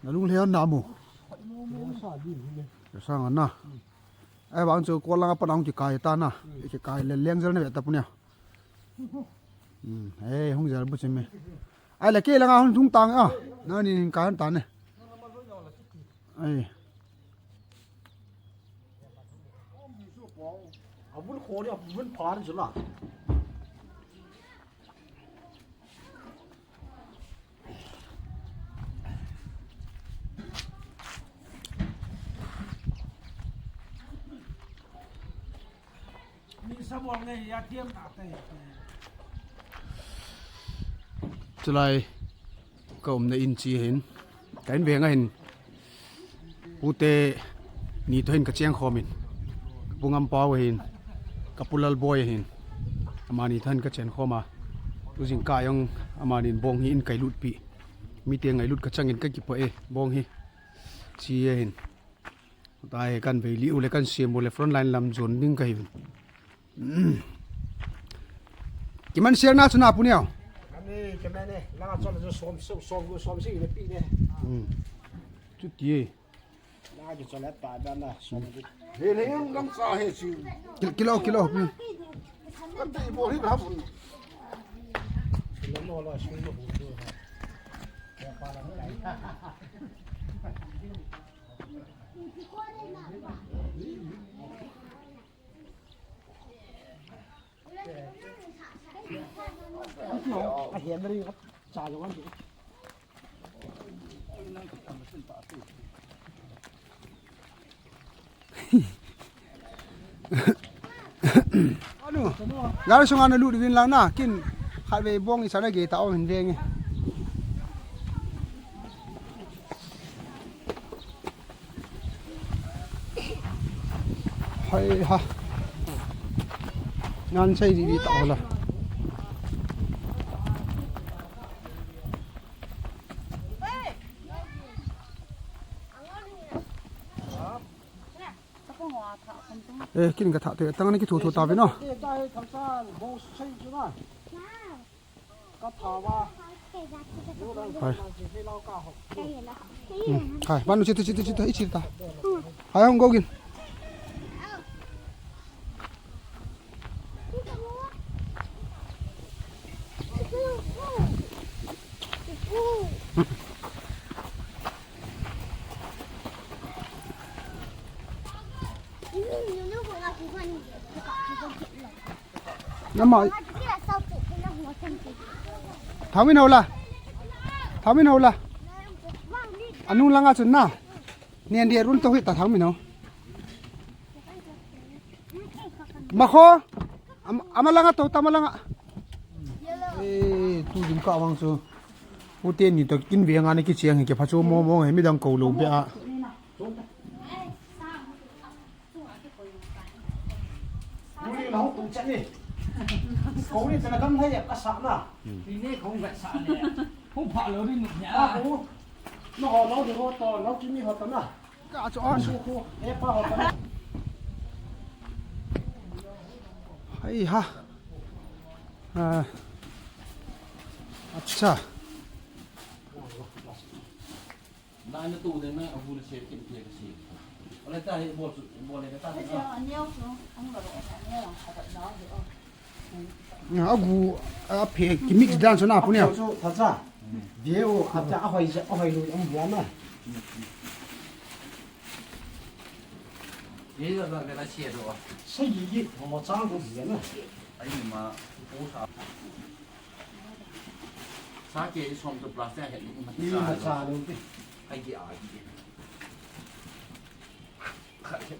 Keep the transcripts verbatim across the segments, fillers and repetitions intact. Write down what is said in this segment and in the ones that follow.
Na lung le na mu. Sa di ni. Sa nga na. Ai bang chu ko langa pa nang kikai ta na. Kikai le leng jel na ve ta pu ne. Hmm, eh, hung jal bu chim me. Ai le ke langa hung thung tang a. Na ni kai ta ne. Ai. Abun khori, abun phar jula. Chulai ka umna in chi hin, ka in veng a hin, pute ni toh hin ka cheng khom in, ka pu Ngampao hin, ka pu Lalboi hin, amani toh hin ka chen khom a, tu jingkah jong amani in bong hi in kai lut pi, mite ngailut ka chang in ka kipah e, bong hi, chi a hin. Tahi kan vei li u le kan siam u le front line lam jon ding ka hi. Kiman siam na chu na pu neo. Ani, kiman e, langa chol chu som, som, som, som si le pi ne. Hmm. Chuti e. Langa chol le ta da na, som di. He le yang dang sa he si. Kil-, kilo, kilo. Hmm. Kan ti bo hi na bun. Kilo mo lo, su mo bu. Ya pa la. Anu, gari sunga na lut vin lang na, kin khatvei bong i sana ge ta o hin veng e. Hai ha. Ngan sei di di ta o la. Eh, kin ka tha te, tang ni ki thu thu ta ve no. Hai. Hmm. Hai, manu chita, chita, chita, ichita. Hai, hung go gin. Nama. Thangmin ho la. Thangmin ho la. Anung langa chun na. Nian dia run to hita thangmin ho. Makho. Am-, ama langa to, tama langa. Eh, tu jingkah vang chu. Ute ni to kin ve nga ni ki chiang hi ke pha chu mo mo he mi dang ko lo be a. Uli na hung tung chat ni. Ko ni tana gam hai ka sa na. Ni ne ko ga sa ne. Hung pha lo ni ni. Ah, ko. No ho lo de ho to, lo ki ni ho to na. Ka chu an. Su ko, e pa ho to na. Hai ha. Ah. Acha. Nai na tu de na, a bu na se kin ke ka se. Ole ta he bol su, bol le ta. A gu, a phe ki mix dan so na pu ne. So, ta cha. Dia o, a cha a hoi ja, a hoi lu, a bu na. Ye la la la se do. Sa yi yi, mo cha ko bu na. Ai ma, ko sa. Sa ke som tu plastic he ni ma. Ni ma cha lo ti. Ai ki a ki.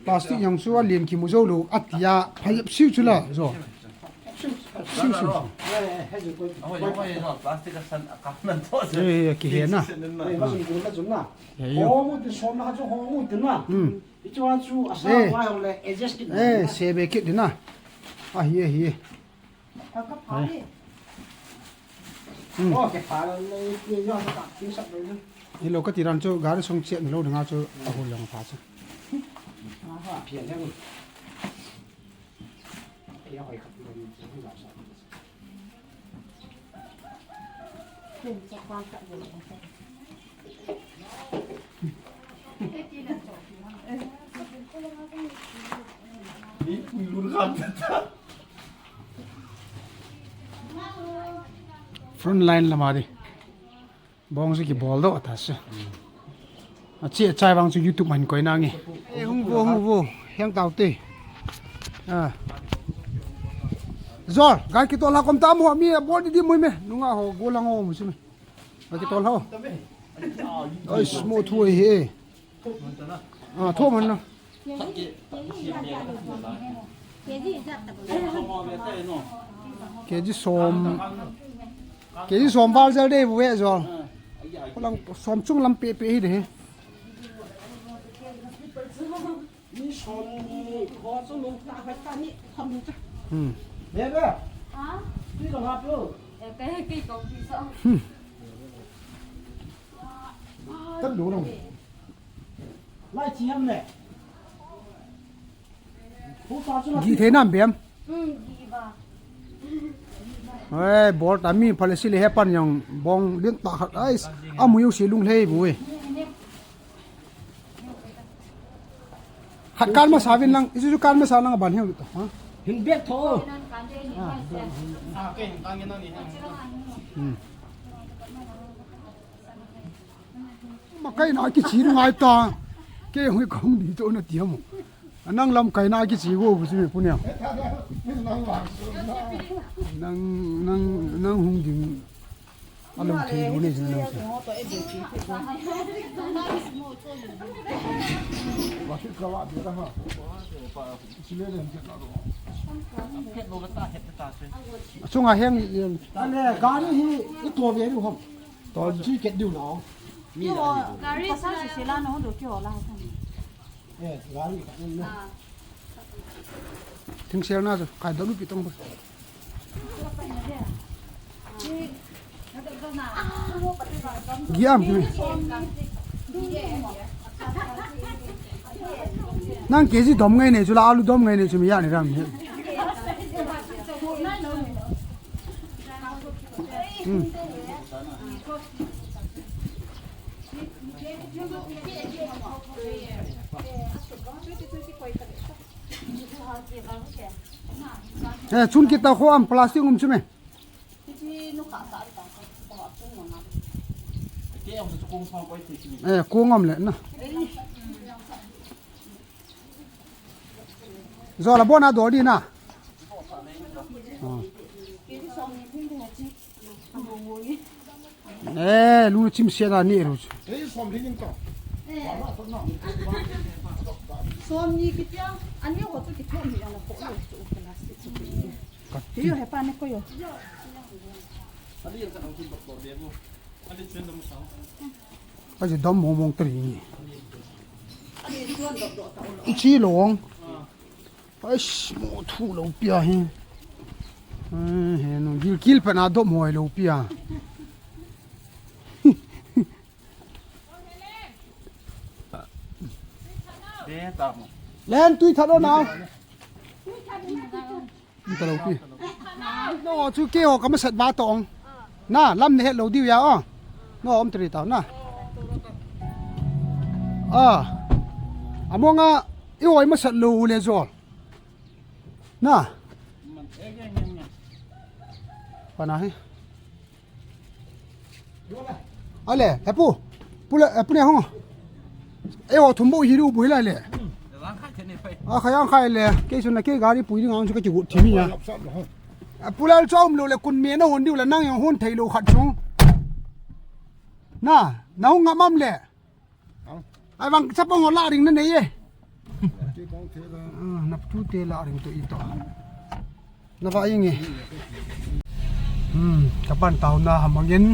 Plastic jong chu a lien kimu jou lou, a tia, phai siu chu la, jo. Siu, siu, siu. Plastic a san a ka nan to. Eh, eh, ki he na. He yo. Ho mu ti som na chu ho mu ti na. Hmm. I chu a chu a sa wa le adjust ki. Eh, se be ki di na. A hi, a hi. Hmm. Hi lo ka ti ran chu gari sung chiat ni lo dinga chu a hul jong pha chu. Front line lama di. Bong si kibol doh ta si. Achi achai vang chu YouTube man koi nange. Eh, hung vo, hung vo. Hiang tau te. Ah. Zor, gai kitol ha kom ta mo mi bol di di mo me. Nunga ho go lang o mo si me. Gai kitol ha o. Ai, mo thu he. Ah, tho man na. K G som, K G som val jel dei bu ve jo. Ko lang som chung lam pe pe hi de. Mi som ni ho chu nung ta hai ta ni kham ni cha. Hmm. Be be. Ha? Tui ka ngap lo. Eh, ke ke ko pi so. Hmm. Tan lo nang. Lai chi ham le. Hu pa chu na. Gi the nam bem. Hmm, gi ba. Eh, bol ta mi phale si le he pan yang bong lin ta khat ai. Amu yu si lung lei bu e. Khat kan masa vin lang, isu kan masa lang ban hiu to, ha? Hin bek tho. Ah, ke hin kan ke nang ni. Hmm. Ma kai na kichi ngai ta. Ke hui kong di to na ti mo. Nang lam kai na kichi go bu si me pu ne. Nang, nang, nang hung ding. Alo thei lo le jin nang. Achunga heng. Ale, gari hi i to ve diu ham. To chi ket diu na. Mi gari. Gari sa se la no do kyo la. Eh, gari ka ni. Ah. Thing sel na chu, kai donu pi tong ba. Giam ki. Nang K G dom ngai nei chu la alu dom ngai nei chu mi ya ni ram ni. Hmm. Eh, chun kita kho am plastic um chu me. Eh, kong am le na. Zo la bona do di na. Oh. Eh, lu chim sia na ni ru. Som ni kitia, ani ho chu kithom ni ana ko lo chu plastic chu. Yo he pa ne ko yo. Aji dam mong mong teri ni. Ichi long. Ais, mo thu lo pia hi. Eh, he no, gil kil pa na dom hoi lo pia. Len tui tha do na. Tui tha do pi. No chu ke ho ka masat ba tong. Na, lam ne het lo diu ya o. No, om tri tau na. Ah. Amonga i hoi masat lo le jol. Na. Pana he. Ale, hepu. Pule, hepu ne ho. E ho thumbu hi ru bu hi la le. A khai ang khai le. Ke sun na ke gari pui ding ang chu ka chi gu thi mi ya. A pulal chom lo le kun me na hon diu la nang yang hon thei lo khat chung. Na, na hung ngam am le. Ai vang chapang ho la ring na nei e. Ti kong the la. Ah, na tu te la ring to i to. Na va inge. Hmm, ka pan tau na hamangin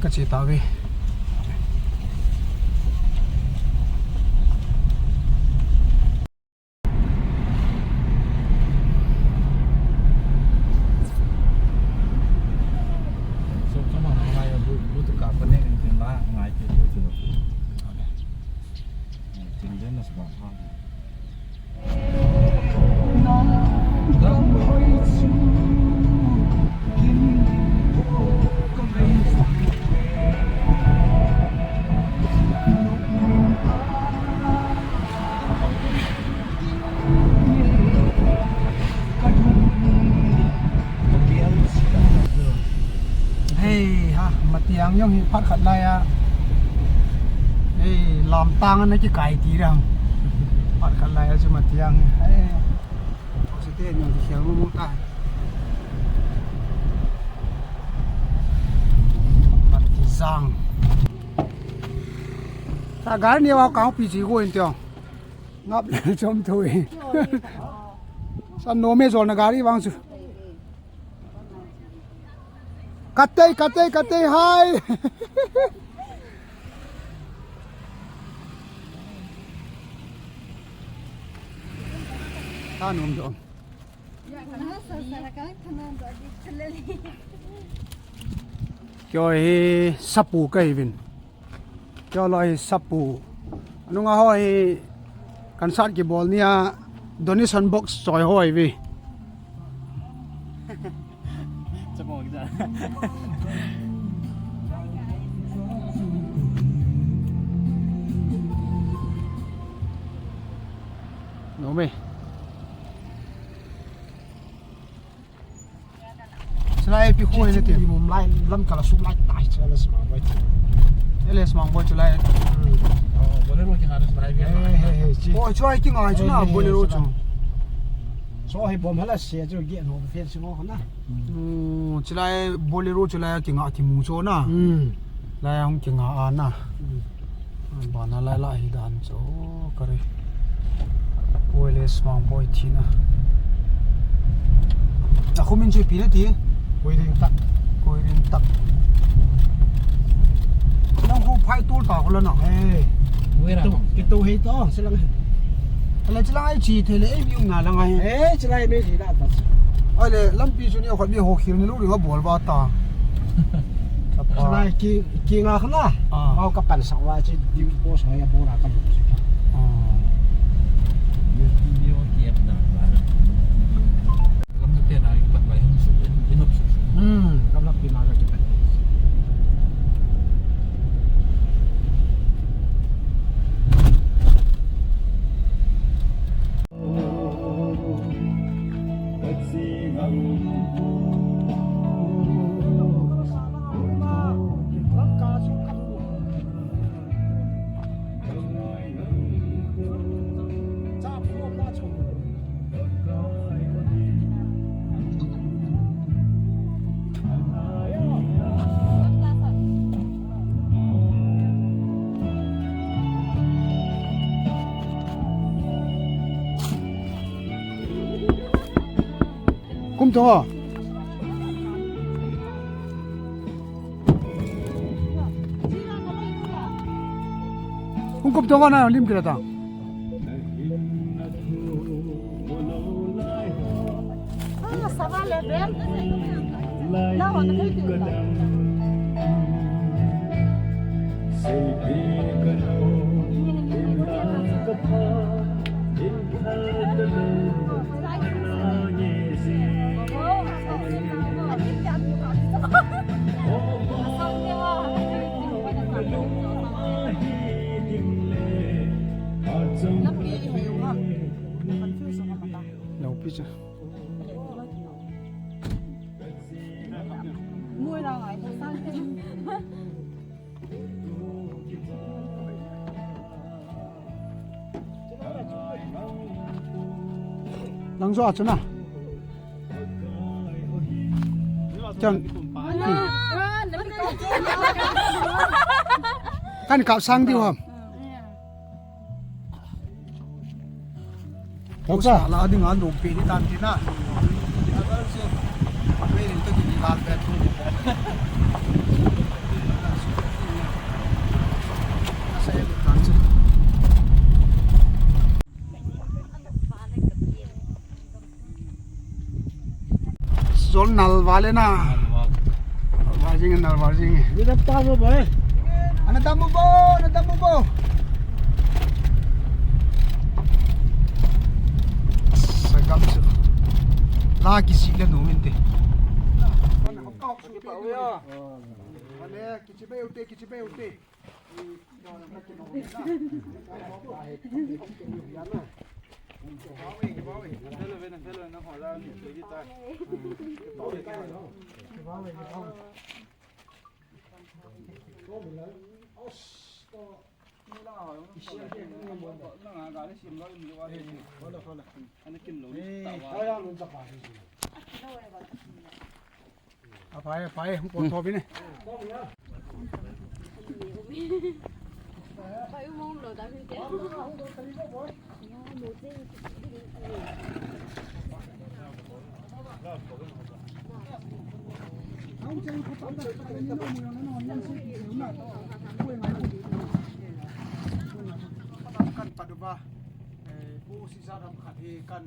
ka chi tau ve. Nyong hi phat khat lai a. Ei, lamtang ana kikai ti rang. Phat khat lai a chu matiang. Ei. Hosi te nyong kikhel mu mu ta. Phat kisang. Ta gari ni wa kang pi chi go in tiang. Ngap le chom thui. San no me jol na gari vang chu. Katei, katei, katei, hai. Ta nom dom. Kyo hi sapu kahi vin. Kyo lo hi sapu. Anunga ho hi concert kibol nia donation box choi ho hi ve. No me. Chulai pi khu ne ti. Mum lai lam kala sum lai tai chala sma boy. Ele sma boy chulai. Oh, Bolero ki haru sma boy. He he he. Oh, chulai ki ngai chu na Bolero chu. So he bom hala se chu ge no fe si ngo na. Oh, chulai Bolero chulai ki nga ki mu chu na. Hmm. Lai hung ki nga a na. Hmm. Bana lai la hi dan chu kare. Oile smang boy thina. A khumin chu pi na ti. Koiring tak. Koiring tak. Nang khu phai tul ta khu la na. Eh. Kitu, kitu hei to, silang. Ala chila ai chi thele ei mi um na lang ai. Eh, chila ai me ji da ta. Ai le lampi chu ni kho mi ho khil ni lu ri ho bol ba ta. Chila ai ki, ki nga khna. Ah. Mau ka pan sa wa chi diu po sa ya po ra ka lu. Ah. Gamla pen a kipat bai hung su, in, in up su. Hmm, gamla pen a kipat. Kum thong a. Kum kum thong a na lim kila ta. Ah, sava le bem. Na hon na kai tu. Lo pi cha. Nang jo a chu na. Chan. Kan kap sang diu ham. Poksa. Ala ding an dong pe ni tan tin na. Ala se. Pe ni to ni gal pe tu. Asa e tan se. Sol nal vale na. Nal vale. Nal vale jing, nal vale jing. Ni da pa mo boy. Ana da mo bo, ana da mo bo. Sagam su. La kisi le no minte. Vale, kichi be ute, kichi be ute. Apai, apai, hung pon tho bine. Kan pat uva, eh, pu sisa dam khat hi kan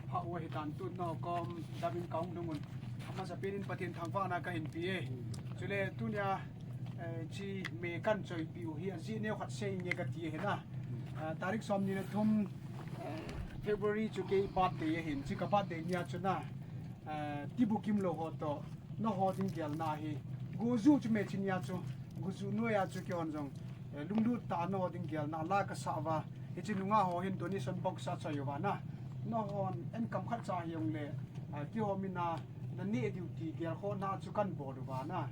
pha uva hitan tun nangho kom damin kahung lhung un. Amasapen in Pathen thangvahna kahin pe e. Chule tunia, eh, chi me kan choipi u hi ajeh neo khat sei nge kati ahi na. Ah, tarik somni le thum, eh, February chu kei birthday ahin, chi ka birthday nia chu na, eh, tibukim lou ho toh, nangho ding gelna hi, gojuh chu me chi nia chu, gojuh noiya chu keihon jong, eh, lunglut tah a nangho ding gelna la kasah uva, hiche nungah ho hin donation box achoi uva na, nanghon enkam khat cha hijongle, ah, keiho mina naneh diu ti gelkhohna chu kan bol uva na,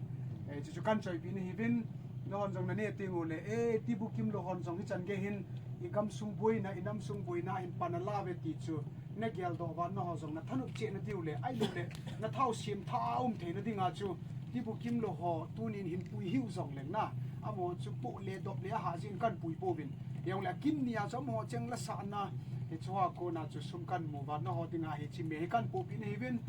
eh, chuchu kan choipi nahiuvin, nanghon jong naneh teng ule, eh, tibukim lou hon jong hichan gei hin, igamsung boina, inamsung boina hin pan ala uve ti chu, nageldoh uva nangho jong nathanop cheh nadiu le, ahiloule, nathao semthah a um theina dinga chu, tibukim lou ho tunin hin pui hiu jongleng na, amaho chu poh le dop le ahah jeh in kan pui pouvin. Hijongle akin nia chu amaho cheng lasahna, hicheho a kona chu sum kan mu uva, nangho dinga hiche me hi kan pohpi nahiuvin,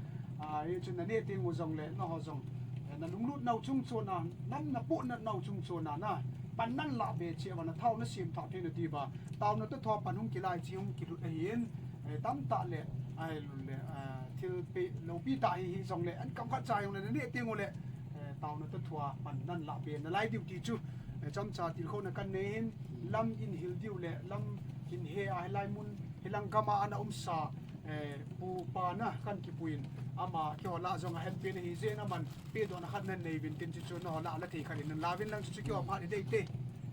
ah, hichu naneh teng u jongle, nangho jong, eh, nalunglut nau chungchon a, nam napohnat nau chungchon a na, pan nanlah be cheh uva, nathao nasemthah theina diuva, taona toh thua pan hung kilai chi hung kilut ahin, eh, tamtah le, ahiloule, ah, thilpeh loupi tah hi hijongle, enkam khat cha hijongle, naneh teng ule, eh, taona toh thua pan nanlah be nalai diu ti chu, eh, chomcha tilkhouna kan nei in, lam in hil diu le, lam in he a hilai mun, hilang gam a ana umsa, eh, pu pa na kan kipuiyin, ama keiho lah jong ahenpen ahijeh in aman, pehdohna khat nanei uvin tin chuchu nangho lah la thei khat in nalauvin lang chuchu keiho phat idei te.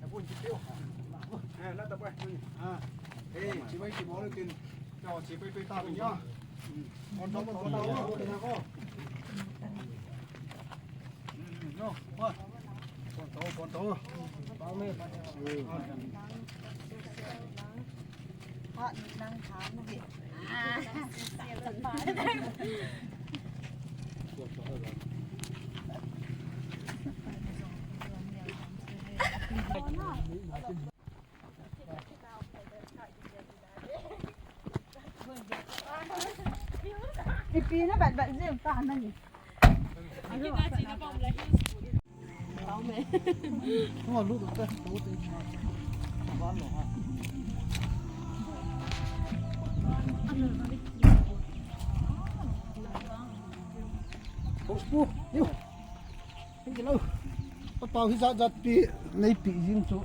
Abun chu teo. Eh, la ta pai. Ah. Eh, chibai chibol tin. Keiho chibai pai tauvin ya. Pon tho, pon tho, pon tho. No, pon. Pon tho, pon tho. Ipi na bat bat jeng ka na ni. Hello. Patau hi jat jat pi nei pi jing chu.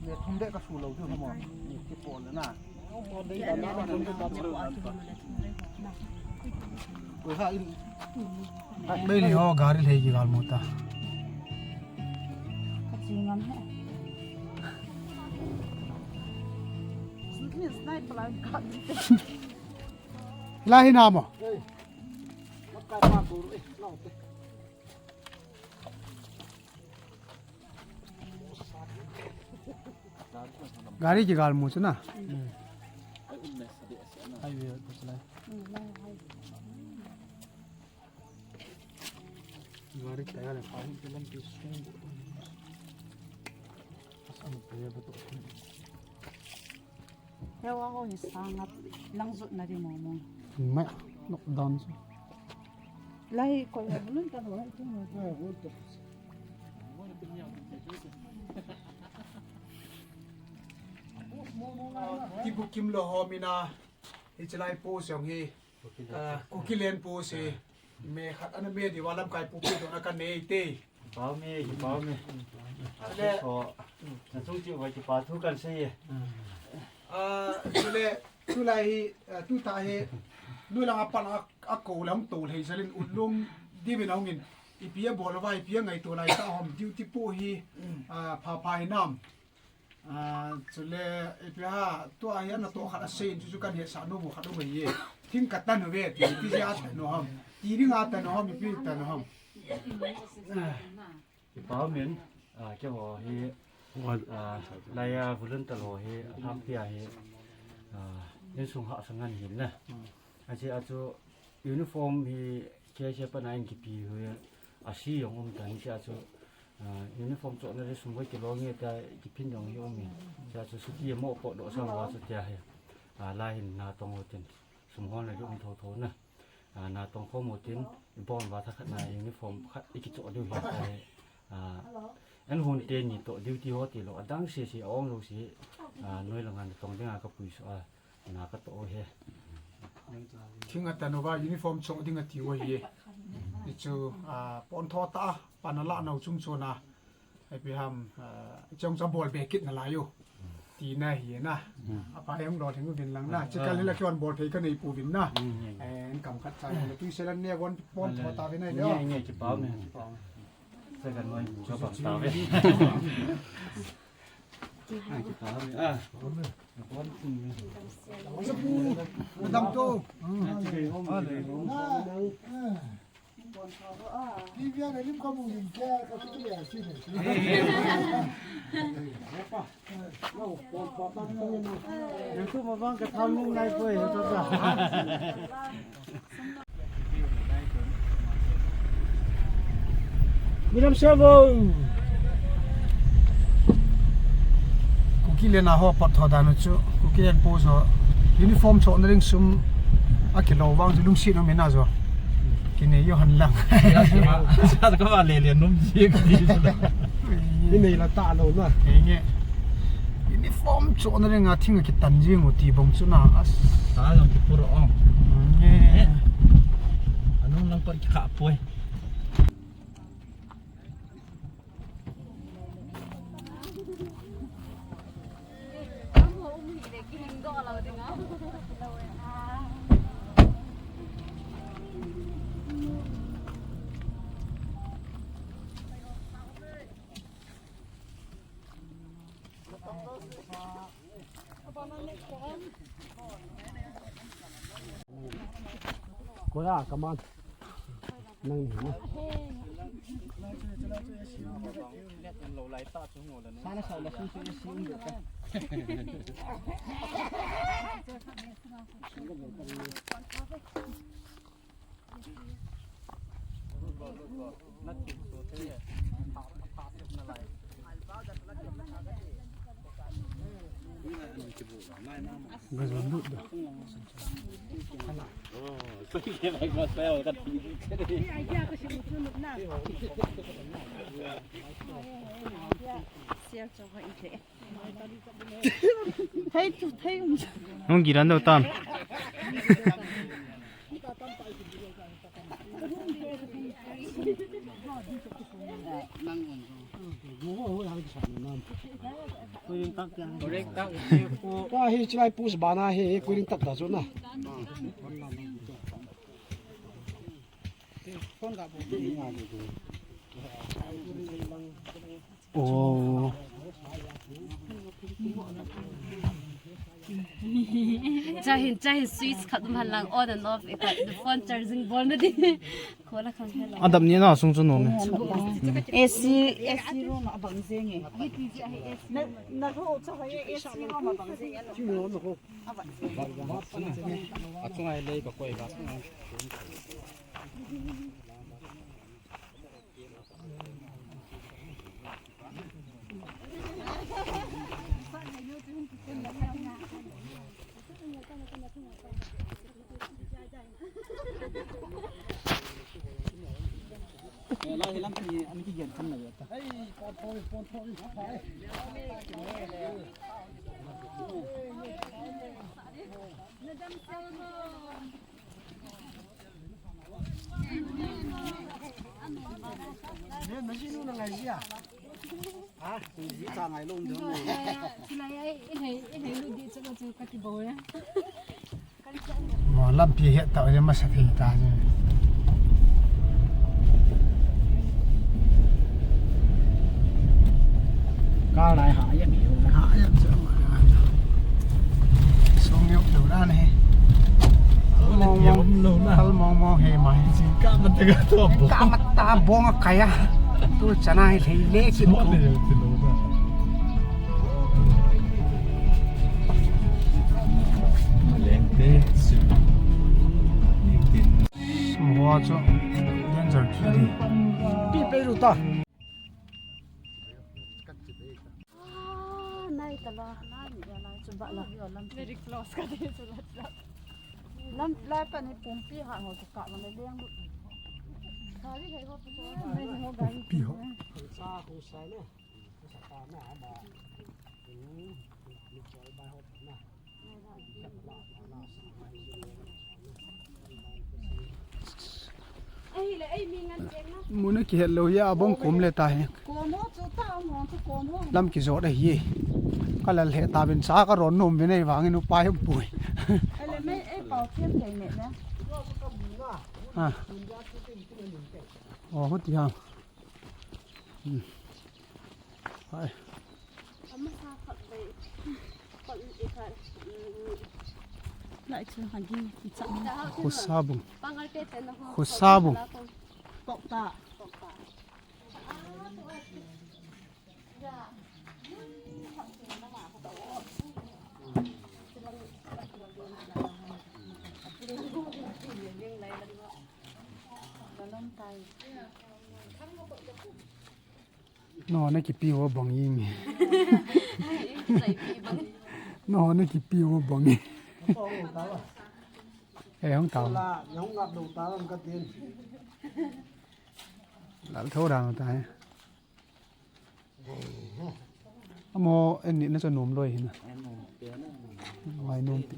Ne thum de ka su lo chu mo. Ni ki po le na. Ko ha in. Mai le ho gari lhei ki gal mo ta. Ka chi ngam he. Sniper la ka. Hilai hi na mo. Gari kigal mu chu na. Gari tayar hai, pa hin lampi sung. Asa mo pa ya ba to. Hewa ho hi sanga lang jot na di mo mo. Mai, lockdown chu. Lai ko ya bulun ta ho, tu mo. Tibukim lou ho mina, hichelai post jong hi, ah, Kukiland post hi, me khat ana me diuva lamkai pu pu dona kanei te. Pau me, pau me. Ale. Atu so, na chung chi vai chi pa thu kan sei e. Ah, chule, tulai hi, ah, tuta hi, nuilanga pan a, ako lang to lhei jalin ulum diuvin ahungin. Ipi abol uva, ipi angaito lai ta hom, duty po hi, ah, pha pha hinam. Ah, chule, ipi ham, tua hi ana to khat asei in chu chu kan hesah nom u khat um ahi e. Thing ka tan uve, ti, ti jeh a tan u ham. Ti ding a tan ham, ipi tan ham. Kipa umin, ah, keiho hi, ah, laiya volunteer ho hi, alhangpi a hi, ah, insung hahsa ngen hin na. Achu, achu uniform hi K S A pat a in kipe hi, asi jong um tan, achu, ah, uniform chohna le sum hoi kilo nge ta kiphin jong hi um in. Achu chuti mo potdoh sang uva chu tia hi, ah, lai hin natong ho tin sum hol na jong um thotho na. Ah, natong khom utin, ibon uva thakhat na uniform khat ikichoh diu hi ta hi. Ah, an hon teni toh duty ho tilou, adang sese, aong lou se, ah, noi langa natong dinga kapui soh a, na katoh u hi. Thing atan uva uniform choh ding ati u ahi. Hichu, ah, pontho tah a, pan alah nau chung chon a. Ipi ham, ah, chong cha bol be kit nalai u. Tina hi na. Apa hung lolhing uvin lang na. Chikal hila keiho bol thei kanei pouvin na. Eh, an kam khat cha le tui selan ne von pontho ta ve na le. Nge, nge, kipa umin. Second one, ka bang ta ve. Ah, kipa umin. Ah. Madam to. Ah, chikei hom. Madam Servo. Kuki le na ho pot tho dan u chu. Kuki le po so. Uniform chohna ding sum akilo vang chu lungset um in a jo. Kinei u hen lang. Sa ka va le le nom ji ka ti chu la. Inei la ta lou na. Nge. Uniform chohna dinga thing akitan jing u ti bang chu na as. Sa jong kipur ong. Nge. Anung lang pat kikha poi. Koya, come on. Nang ni na. Sana sa la sun sun sun. Thei chu, thei. Hung giran dou tam. Ka hi chilai post bana hi, kuiring tak ta chu na. Oh. Chahin, chahin switch khat um hen lang on and off, eh, khat phone charging bol na di. Kola khang hela. Adap ni na sung chu nom e. A C, A C room a bang jeng e. Na, na ro cha ha A C room a bang jeng e. Achunga lei ka koi ba. Mo lampi het ta, oi, masa thei ta je. Ka lai ha ya mi, ha ya mi. Song yok lo dan he. Mong mong. Kal mong mong he mai. Ka mata ka to. Ka mata bong a kaya. Tu chana hi lei le chin ko. Mo chu. Danger ki di. Pi pe ru ta. Ah, nai tala, nai ni ya lai chu ba la. Very close ka di chu la. Lam lai pa ni pumpi ha ho chu ka ma le leng lu. Pumpi ho. Sa hu sai na. Sa ta na ma. Ni choi bai ho na. Muna kihet lou hi a bong kum le ta hi. Lam kijot ahi. Ka lal he ta bin sa ka ron nom vin ei vangin upai um pui. Ha. Oh, huti ha. Hmm. Hai. Amasa khat ve. Khat i khat. Lai chu hagi i chang. Khosabung. Pangal te te na ho. Khosabung. Tok ta. Tok ta. No, na kipi ho bang ing. No, na kipi ho bang ing. Eh, hong tao. Lal tho dang ta he. Amo en ni na cha nom loi hin. Mai nom ti.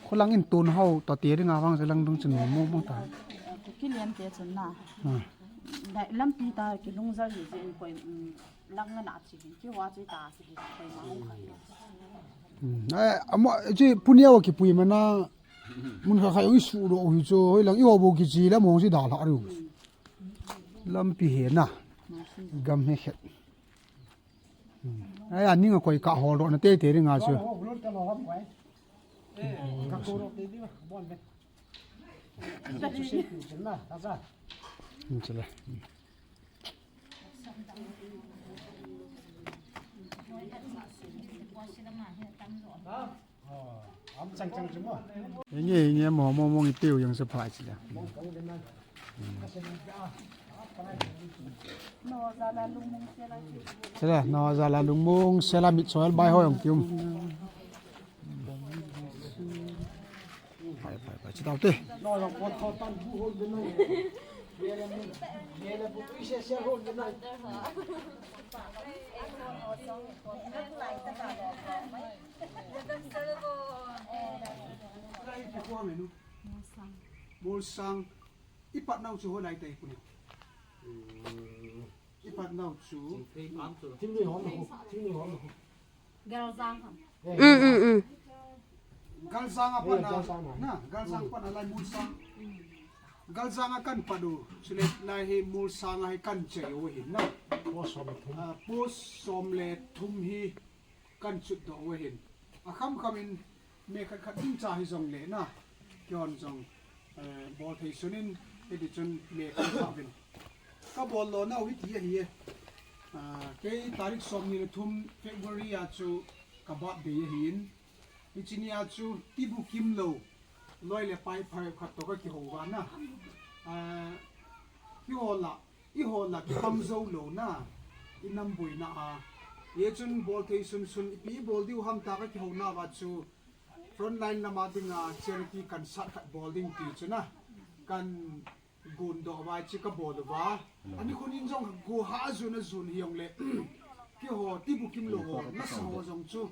Khulang in tun hau to ti ri nga vang se lang dung chun mo mo ta. Kilian te chun na. Dai lampi ta kilung jal hi jin koi, lang na na chi hin ki wa chi ta chi hin koi ma hung kha. Ai amo chi punia wa ki pui mana mun kha kha i su do hi chu hoi lang i ho bo ki chi la mo si da la ru. Lampi he na. Gam he khet. Ai, ani nga koi ka hol ro na te te ri nga chu. Chule. Inge, inge, mo, mo, mo, ngi teu yang sa phai sila. Sila, no, jala lungmong, sila mit soil bai ho yang kium. Phai, phai, phai, chitau te. Molsang. Ipat nau chu ho lai tai puni. Ipat nau chu. Thim ni hom. Thim ni hom. Galjang ham. Mm, mm, mm. Galjang a pat na. Na, Galjang pat na lai Molsang. Galjang a kan pat u. Chule lai hi Molsang a hi kan chai u hin na. Post som le thum. Ah, post som le thum hi kan chut doh u hin. A kham kham in me khat khat ding cha hi jong le na. Kihon jong, eh, bol thei sun in, hiti chun me kan khat vin. Ka bol lo nau hiti ahi e. Ah, kei tarik som ni le thum February a chu ka birthday ahi in. Hiche ni a chu tibu kimlou, loi le pai pha khat to ka kihou va na. Ah, kihou la. Eiho la kipang jou lou na, i nam boina a. Hichun bol thei sunsun ipi bol diu ham tia ka kihou nauva chu frontline lama dinga charity concert khat bol ding ti chu na. Kan gon doh vai chu ka bol uva. Ani khun in jong go ha jun a jun hi jong le. Keiho tibu kimlou ho, nasa ho jong chu.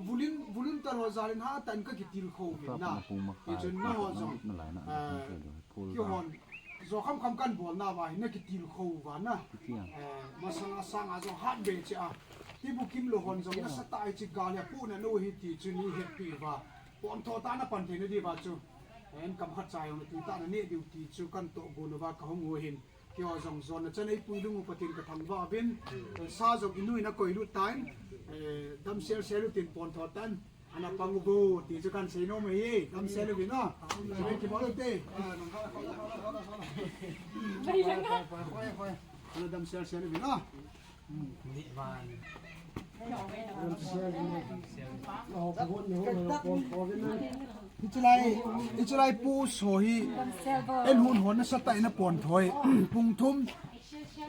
Volun-, volunteer ho jal in hatah in ka kitilkhou uvin na. Hichun nangho jong, eh, keihon jo khamkham kan bol nauva hin na kitilkhou uva na. Eh, masang a sang a jong hat be che a. Tibu kimlou hon jong nasatah a hiche gal hi apohna nou ahi ti chu nei hetpi uva. Pontho tah a na pan theina diuva chu. En kam khat cha jong na tu tah na neh diu ti chu kan tohgon uva ka hung u hin. Keiho jong jonna chan eipui lung u Pathen ka thangvah uvin, eh, sa jong inu in akoilut tan, eh, damsel sel utin pontho tan, Ana pang uvo ti chu kan sei nom e, damsel uvin a. Sei kibol ute. Ana damsel sel uvin a. Hichu lai, hichu lai post ho hi en hun hon nasatah in apon thoi. Pung thum,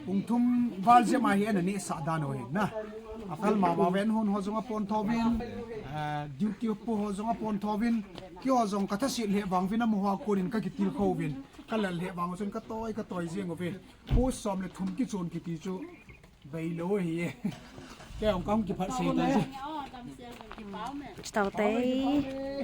pung thum val jep a hi en ani sa dan ho hi na. Aphal mama ven hun ho jong apon tho vin, eh, duty pu ho jong apon tho vin. Keiho jong kathasit lheh vang vin amaho a konin kakitilkhou vin. Kalal lheh vang chun katoi, katoi jeng uve. Post som le thum kichon kiti chu veilou ahi e. Kei jong kahung kiphatsah tai. Chutao tai.